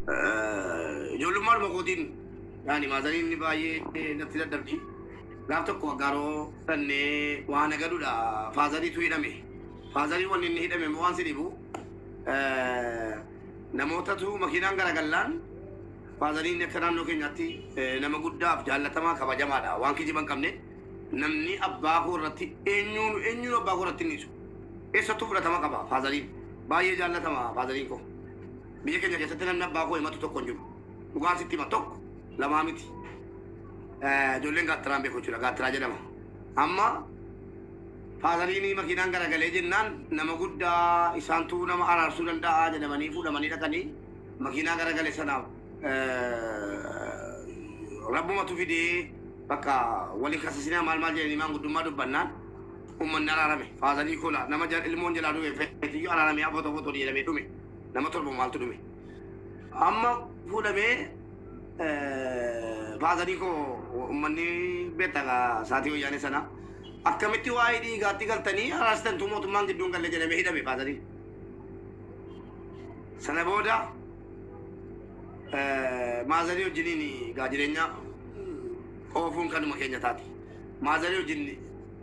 Ijoollummaadhuma kootiin yaani maazariin inni baay'ee natti dadhabdi. Gaaf tokko aggaaroo dhannee waa nagaduudha faazariitu hidhame. Faazarii wanni inni hidhame immoo waan si dhibu namootatu makiinaan garagallaan faazariin akka naannoo keenyaatti nama guddaaf jaallatamaa kabajamaadha. Waan kijiba hin qabne namni abbaa koo irratti eenyuun eenyuun abbaa koo irratti hin dhiisu. Eessattuu fudhatama qaba faazariin. Baay'ee jaallatama faazariin koo. Biyya keenya keessatti namni abbaa koo himatu tokko hin jiru. Dhugaan sitti hima tokko lamaa miti. Ijoolleen gaattiraan beeku jechuudha. Gaattiraa jedhama. Amma faazariin makiinaan garagalee jennaan nama guddaa isaantu nama araarsuu danda'a jedhamanii fuudhamanii dhaqanii makiinaa garagale sanaaf rabbumatu fidee bakka waliin kasasinaa maal maal jedhanii maanguddummaa dubbannaan ummanni araarame. Faazarii kola nama ilmoon jalaa du'e feetiyyuu araaramee afoo tokko tokko jedhamee dhume. Nama torba maaltu dhume. Amma fuudhamee faazarii koo ummanni beektaa saatii wayyaanee sana akkamitti waa'ee dhiigaatti galtanii araarsitantuu mootummaan gidduun galle jedhamee hidhame faazariin. Sana booda maazarii wajjiniin gaa jireenya oofuun kanuma keenya taate. Maazarii wajjin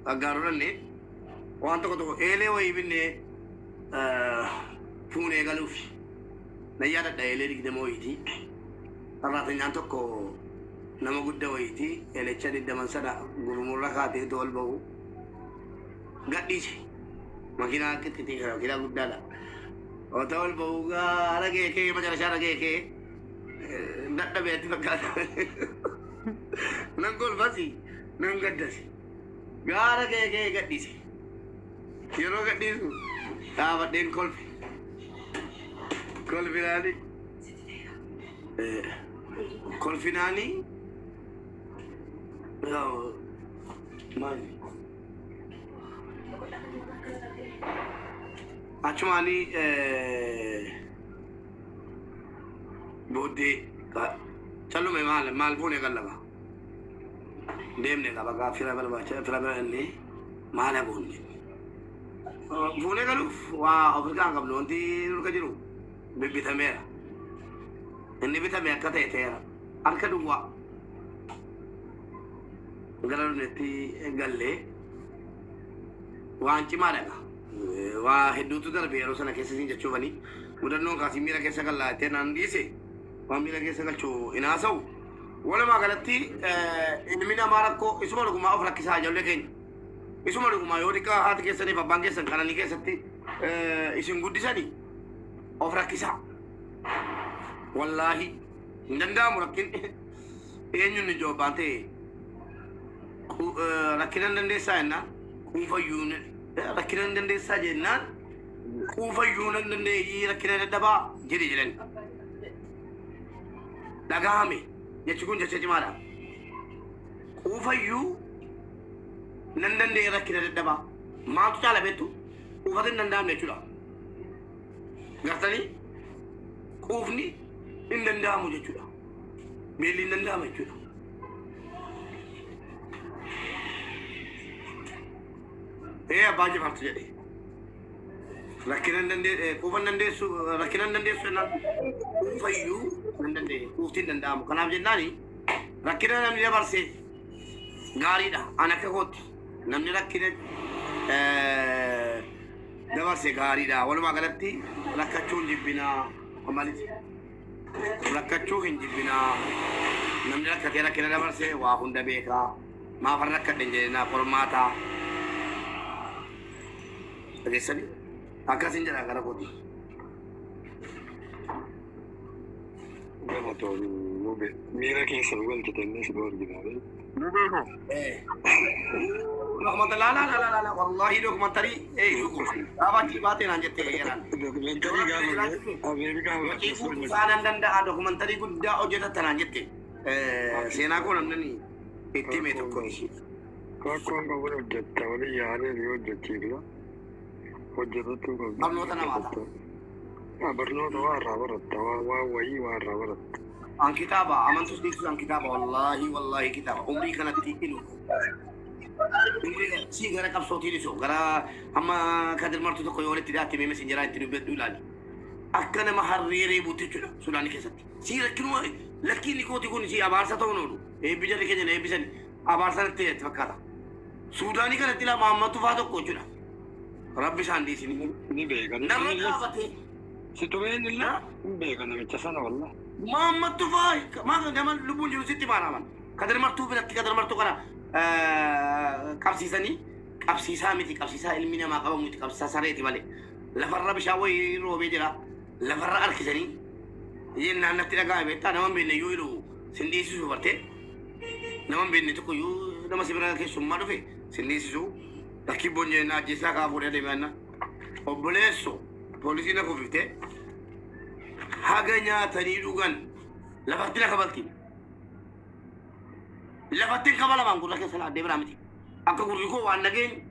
gaggaaruudhanne waan tokko tokko eelee wayii binnee fuunee galuuf. Nan yaadadha eelee 20 wayiiti. Sarraatanyaan tokko nama gudda wayiiti. Eelecha 20 sana gurmurra kaatee otoo ol ba'u gadhiise. Makiinaa qixxixii kana makiinaa guddaadha. Otoo ol ba'u gaara geekee macarashaa geekee dadhabee atti fakkaata. Nan kolfasi nan gaddasi. Gaara geekee gadhiise. Yeroo gadhiisu dhaabadheen kolfe. Kolfinaani. Kolfinaani. Maali? Achumaanii booddee callume maal maal fuune qallaba. Deemne qaba gaa fira barbaacha fira bira inni maal hagoon jenne. Fuunee galuuf waa of harkaa hin qabnu wanti nurka jiru bibbitameera. Inni bitame akka ta'e ta'eera. Harka duwwaa gara dhufnetti gallee waan cimaadha gaa. Waa hedduutu darbe yeroo sana keessa siin jechuufani mudannoon kaasii miira keessa gallaa jettee naan dhiise waan miira keessa galchu hin haasa'u. Walumaa galatti ilmi namaa rakkoo isuma dhugumaa of rakkisaa ijoollee keenya. Isuma dhugumaa yoo xiqqaa haati keessaniif abbaan keessan qananii keessatti isin guddisanii of rakkisaa. Wallaahi hin danda'amu rakkin eenyuun ijoo abbaan ta'e rakkina hin dandeessaa jennaan quufayyuu rakkina hin dandeessaa jennaan quufayyuu nan danda'e rakkina dadhabaa jedhe jedhan. Dhagahame jechi kun jecha cimaadha. Quufayyuu nan danda'e rakkina dadhabaa. Maaltu caala beektu? Quufatu hin danda'amne jechuudha. Gartanii quufni hin danda'amu jechuudha. Beelli hin danda'amu jechuudha. Ee abbaa jifaartu jedhe. Rakkina hin dandee quufa hin dandeessu rakkina hin dandeessu jennaan quufayyuu hin dandeenye quufti hin danda'amu. Kanaaf jennaani rakkina namni dabarse gaariidha. An akka kootti namni rakkina dabarse gaariidha. Walumaa galatti rakkachuu hin jibbinaa maliti. Rakkachuu hin jibbinaa. Namni rakkatee rakkina dabarse waa hunda beekaa. Maafan rakkadhe hin jedhinaa qormaataa. Dhageessanii akkasin jedha gara kooti. Galatoomi mube. Miira keessa nu galchite innis nu argina. Mubee koo. Dokumanta laa laa laa laa laa wallaahi dokumantarii ee gaafa achii baatee naan jettee eeraan. Dokumantarii gaafa Ameerikaa Hojii guutuu isaa nan danda'a dokumantarii guddaa hojjetatta naan jette. Seenaa koo namni itti hime tokko ishii. Rakkoon qabuun hojjetta waliin yaanee fi hojjechiifna. Hojjetachuu qabda. Barnoota namaa ta'a. Barnoota waa irraa baratta. Waa wayii waa irraa baratta. An kitaaba amantus dhiisus an kitaaba wallaahi wallaahi kitaaba umrii kanatti ilu. Umrii sii gara qabsootiin isu gara amma kadir martu tokko yoo walitti dhiyaate mee messengeraa itti dubbadhu ilaali. Akka nama harree reebuutti jechuudha Sudaanii keessatti. Sii rakkinuma lakkiin kooti kun sii abaarsa ta'uun oolu. Eebbi jarri keenya na eebbisan abaarsa natti ta'e fakkaata. Sudaanii kanatti laa Mahammad Tufaa tokko jechuudha. Rabbi isaan dhiisini. Ni beeka. Narra dhaabatee. Si tumeen illee hin beeka namicha sana wallah. Mahammad Tufaa maa nama lubbuun jiru sitti maaraaman. Kadir Martuu biratti Kadir Martuu kana qabsiisanii qabsiisaa miti, qabsiisaa ilmi namaa qabamu miti, qabsiisaa sareeti malee. Lafarra bishaan wayii roobee jira. Lafarra harkisanii jennaan natti dhaga'ame beektaa, nama hin beekne iyyuu jedhu sin dhiisisu bartee, nama hin beekne tokko iyyuu nama si bira keessummaa dhufe sin dhiisisu. Lakkii boonjee na ajjeesaa kaa fuudhee adeemee anna obboleesso poolisii na kufiftee haga nyaatanii dhugan lafatti na kabalti. Lafatti hin kabalamaan gurra keessa laaddee biraa miti. Akka gurri koo waan nageenye,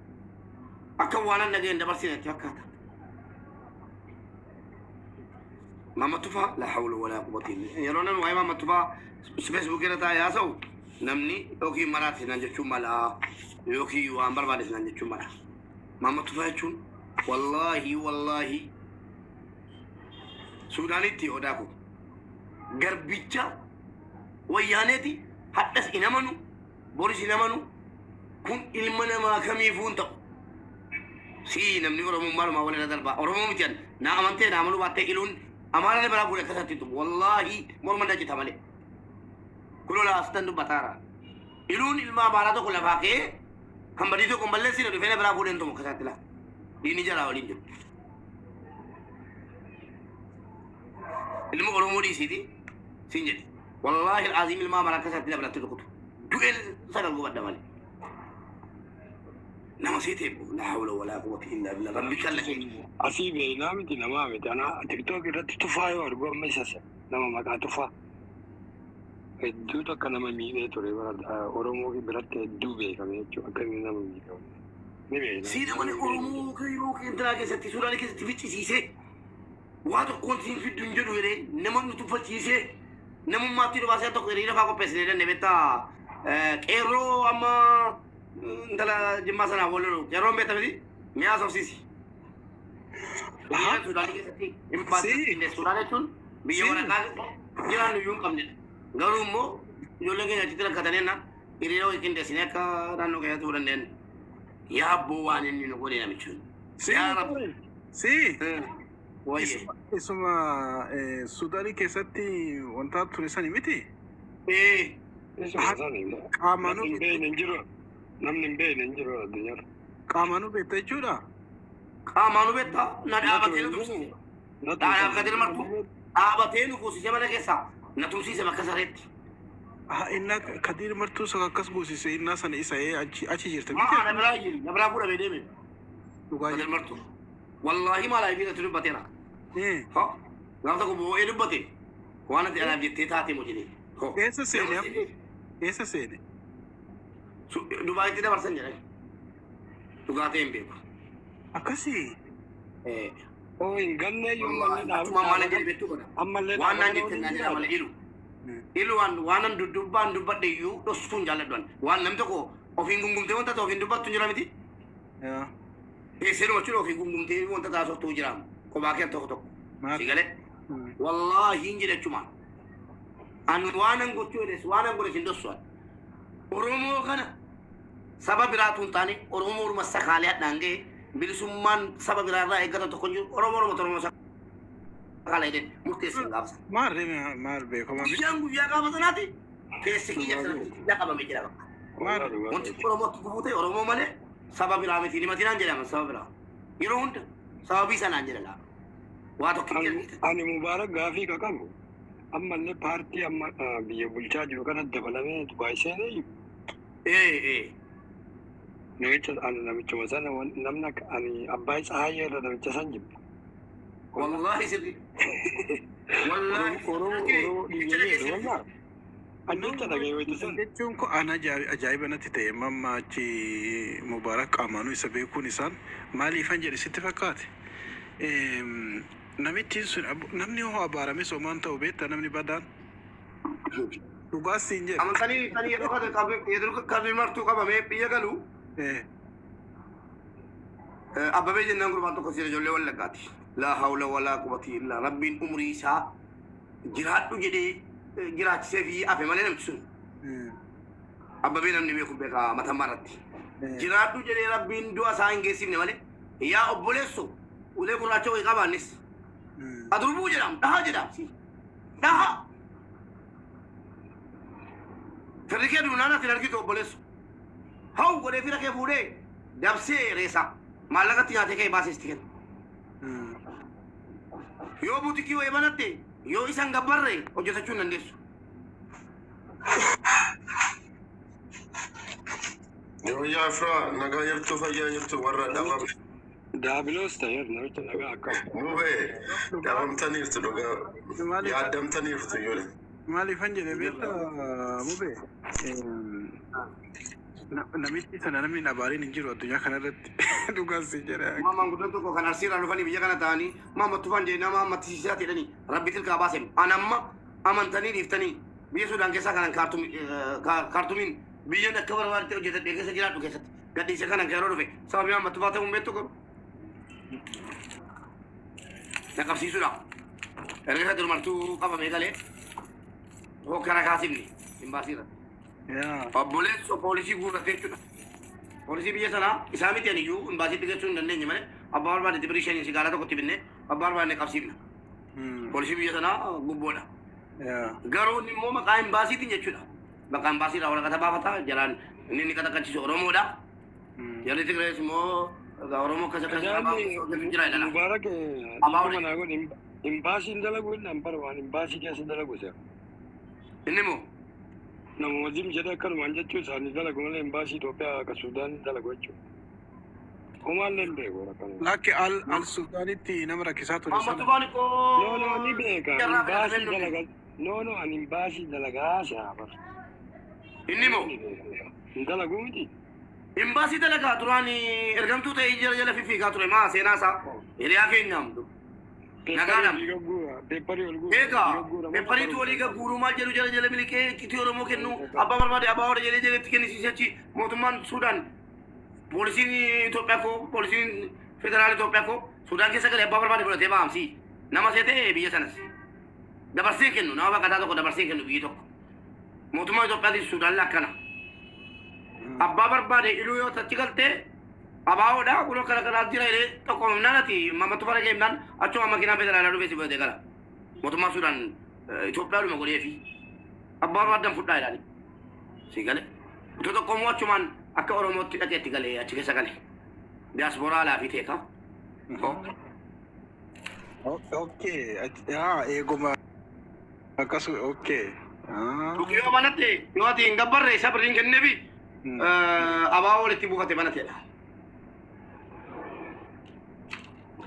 akka waan an nageenye dabarsine itti fakkaata. Maamad Tufaa, la hawla wala quwwata illa. Yeroo namni waa'ee Maamad Tufaa Facebook irra taa'ee haasa'u, namni yookiin maraate naan jechuun mala yookiin waan barbaade naan jechuun mala. Maamad Tufaa jechuun wallaahi wallaahi Suudaanitti odaa koo garbicha wayyaaneeti, hadhas hin amanu, boris hin amanu, kun ilma namaa kamiifuu hin ta'u. Si namni Oromoon maalumaa walirra darbaa. Oromoo miti an naa amantee naa amanuu baattee, iluun Amaara biraa fuudhe akkasatti tumu. Wallaahi morma dajjita malee. Kunoo laastan dubbataara. Iluun ilma Amaaraa tokko lafaa ka'ee kan badii tokko hin balleessine dhufee na biraa fuudhee hin tumu akkasatti laa. Diinni jalaa waliin jiru. Ilma Oromoo dhiisiiti siin jedhe. Wallaahi al'aaziim ilma Amaaraa akkasatti na biratti rukutu. Du'een sagal gubadha malee. Nama sii ta'e la hawla wala quwwata illa billah, rabbi kalla keenya. Asii beeynaa miti, namaa miti. Ana TikTok irratti Tufaa yoo argu amma isa nama maqaa Tufaa. Hedduu takka nama miidhee ture bara Oromoo biratti hedduu beekame jechuudha. Akka inni nama miidhe. Ni beekna. Sii namani Oromoo kayroo keentinaa keessatti Suudaanii keessatti ficcisiisee waa tokkoon siin fiddu hin jedhu jedhee nama nu tuffachiisee namummaatti nu baasee tokko hiriira faa qopheessinee danne beektaa, qeerroo amma intala Jimmaa sanaa wal lolu, qeerroon beekta miti, mi'aa sobsiisi. Hiriira Suudaanii keessatti hin baasne. Suudaan jechuun biyya waraqaa jiraannu iyyuu hin qabnedha. Garuu immoo ijoolleen keenya achitti rakkatanii jennaan hiriira wayii qindeessinee akka naannoo keenyatti fudhannee danne. Yaa abboo, waan inni nu godhe namichi sun. Yaa Rabbi. Si. Wayye. Isuma Suudaanii keessatti wanta ture sani miti? Ee. Isuma sani. Qaamaanuu Namni hin beekne hin jiru. Namni hin beekne hin jiru addunyaarra. Qaamaanuu beekta jechuudha? Qaamaanuu beektaa, na dhaabatee nu tumsiise. Dhaadhaaf Kadir Martuu dhaabatee nu fuusisee mana keessaa na tumsiise bakka sareetti. Aha, innaa Kadiir Martuu sana akkas goosise, innaa sana isa achi achi jirta miti? Maa na biraa jiru, na biraa fuudhamee deeme. Dhugaa Kadir jirtu. Martuu. Wallaahi maal aybii irratti dubbateera. Ho gaaf tokko boo'ee dubbate, waan ati anaaf jettee taate moo jedhee. Ho. Eessa seene amma? Eessa seene? Dubaayitti dabarsan jedhan. Dhugaa ta'e hin beeku. Akkasii. Oo, hin galle iyyuu Wallaahi ammallee akkuma maal jedhe beektu godha. Ammallee Waan naan dhaaba jette naan jedha malee ilu. Ilu waan waanan duddubbaan dubbadhe iyyuu dhossuun jaalladhu ani. Waan namni tokko ofiin gungumtee wanta ta'e ofiin dubbattu hin jira miti. Yaa. Teessee dhuma jechuudha, ofiin gungumtee wanta taasiftu jira. Kophaa kee tokko tokko. Maal? Si galee? Wallaahi hin jedhe achumaan. Ani waanan gochuu jedhes waanan godhes hin dhossu ani. Oromoo kana saba biraatu hin taane, Oromoo orma sakaalee hadhaan ga'e, bilisummaan saba biraa irraa eeggatan tokko hin jiru. Oromoo Oromoo Oromoo sakaalee jedhee murteessee hin gaafasa. Maal ree, maal beekamaa miti? Guyyaan guyyaa gaafa sanaati keessi kiyya sanatti qabamee jira bakka. Maal? Wanti Oromootti gufuu ta'e Oromoo malee saba biraa miti. Ni matinaan jedhama saba biraa. Yeroo hunda sababii sanaan jedha laa. Waa tokko hin jedhu. Ani Mubaarak gaafii ka qabu, ammallee paartii amma biyya bulchaa jiru kana dabalamee Dubaay seenee Ee ee. Namicha ani namichuma sana namni akka ani Abbaay Tsahaayyee irra namicha san jibba. Wallaahi sirri. Wallaahi. Oromoo Oromoo dhiiganii wallaa. Ani jecha dhagee wayita san. Jechuun ko ana ajaa'iba natti ta'e, mamma achi Mubaarak qaamaanuu isa beekuun isaan maaliifan jedhe sitti fakkaate? Namittiin sun namni hoo abaarame somaan ta'u beekta, namni badaan dhugaas siin jedhe. Amantanii sanii yeroo kana yeroo Kadir Martuu qabamee biyya galu Abbabee jennaan gurbaan tokko si ijoollee Wallaggaati. Laa hawla walaa quwwata illaa Rabbiin umrii isaa jiraadhu jedhee jiraachisee fi hafe malee namtichi sun. Abbabee namni beeku beeka matammaa irratti. Jiraadhu jedhee Rabbiin du'a isaa hin geessifne malee yaa obboleesso ulee gurraacha wayii qabaannis. Adrubuu jedham dhaha jedham si. Dhaha. Firri kee duunaan ati hin argitu obboleesso. Haw godhee fira kee fuudhee dabsee reesaa maallaqatti nyaatee kee baasee sitti kenna. Yoo butikii wayii banatte yoo isa hin gabbarre hojjetachuu hin dandeessu. Yooyyaa Ifraa nagaa jirtu fayyaa jirtu warra dhabame. Daabiloos ta'eer namicha nagaa akkam. Mubee dhabamtaniirtu dhugaa Maaliif yaaddamtaniirtu iyyuu. Maaliifan jedhe beektaa mubee? Namichi sana namni hin abaariin hin jiru addunyaa kanarratti dhugaan si jedha. Maanguddoon tokko kan Arsiirraa dhufanii biyya kana ta'anii Maamad Tufaan jedhanii nama ammatti jedhanii Rabbi tilkaa baase. An amma amantanii dhiiftanii biyya Suudaan keessaa kanan Kaartumiin biyyan akka barbaadde hojjetadhee keessa jiraadhu keessatti gadhiise kanan yeroo dhufe sababii Maamad Tufaa ta'uun beektu qabu. Na qabsiisuudha. Erga isa durmartuu qabamee galee hokkara kaasifne imbaasii irratti. Obboleessa poolisii guurratee jechuudha. Poolisii biyya sanaa isaa miti ani iyyuu imbaasiitti geessuu hin dandeenye malee abbaa barbaade birrii shaniin sigaaraa tokkotti binnee abbaa barbaadne qabsiifna. Poolisii biyya sanaa gubboodha. Garuu inni immoo maqaa imbaasiitiin jechuudha. Maqaa imbaasii irraa waraqata baafata jalaan inni inni qaxaqachiisu Oromoodha. Jarri Tigirees immoo Oromoo akkas akkas Ajaa'ibi jira jedha. Mubaarak Abaa'uudha. manaa godhe imbaasiin dalagu inni bara waan imbaasii keessa dalagu seera. Inni immoo Nama wajjin jedhee akkanumaan jechuu isaanii dalagu malee imbaasii Itoophiyaa akka Suudaan dalagu jechuudha. Homaallee hin beeku akkanuma. Lakki al al Suudaanitti nama rakkisaa ture Maamad sana. Tufaan koo No no ni beeka jarraa imbaasii filatamee dalaga no no ani imbaasii dalagaa seera bara. Inni immoo Ni beeka. Hin dalagu miti. imbaasii dalagaa duraan ergamtuu ta'ee jala jala fiffiigaa ture maa seenaa isaa hiriyaa keenyaam. Nagaadhaan. Peepparii olii gagguura. Peepparii ol guura. Egaa peppariitu walii gagguuruu maal jedhu jala jala miliqee iccitii Oromoo kennu abbaa barbaade abbaa warra jedhee jedhetti kennisiise achi mootummaan Suudaan poolisiin Itoophiyaa koo poolisiin federaala Itoophiyaa koo Suudaan keessa galee abbaa barbaade fudhatee ba'amsi nama seetee biyya sanas dabarsee kennu nama baqataa tokko dabarsee kennu biyyi tokko mootummaa Itoophiyaatiin Suudaan lakkana abbaa barbaade iluu yoo tachi galtee abaawoodha kun akkana kanaas jira jedhee tokko ati mammattu fara keemnaan achuma makiinaa federaalaa dhufee si fudhatee gala. Mootummaa Suudaan Itoophiyaadhuma godhee fi abbaa barbaadan fudhaa jedhani. Si gale. Utuu tokko immoo achumaan akka Oromootti dhaqee itti galee achi keessa gale. Diyaasporaa alaa fi teeka. Okay. Yaa eeguma akkasu okay. Yoo banatte yoo ati hin gabbarre isa birriin kenneefi abaaboo walitti buufate banateedha.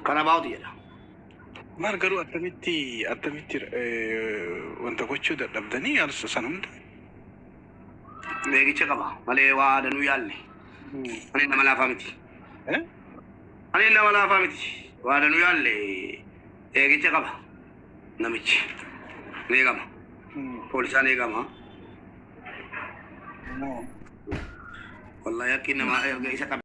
Kan abaa'ooti jedha. Maal garuu attamitti attamitti wanta gochuu dadhabdanii al san hunda? Beekicha qaba malee waa danuu yaalle. Ani nama laafaa miti. Ani nama laafaa miti. Waa danuu yaalle eegicha qaba namichi. Ni eegama. Poolisaan eegama. Wallahi akki nama erga isa qabe.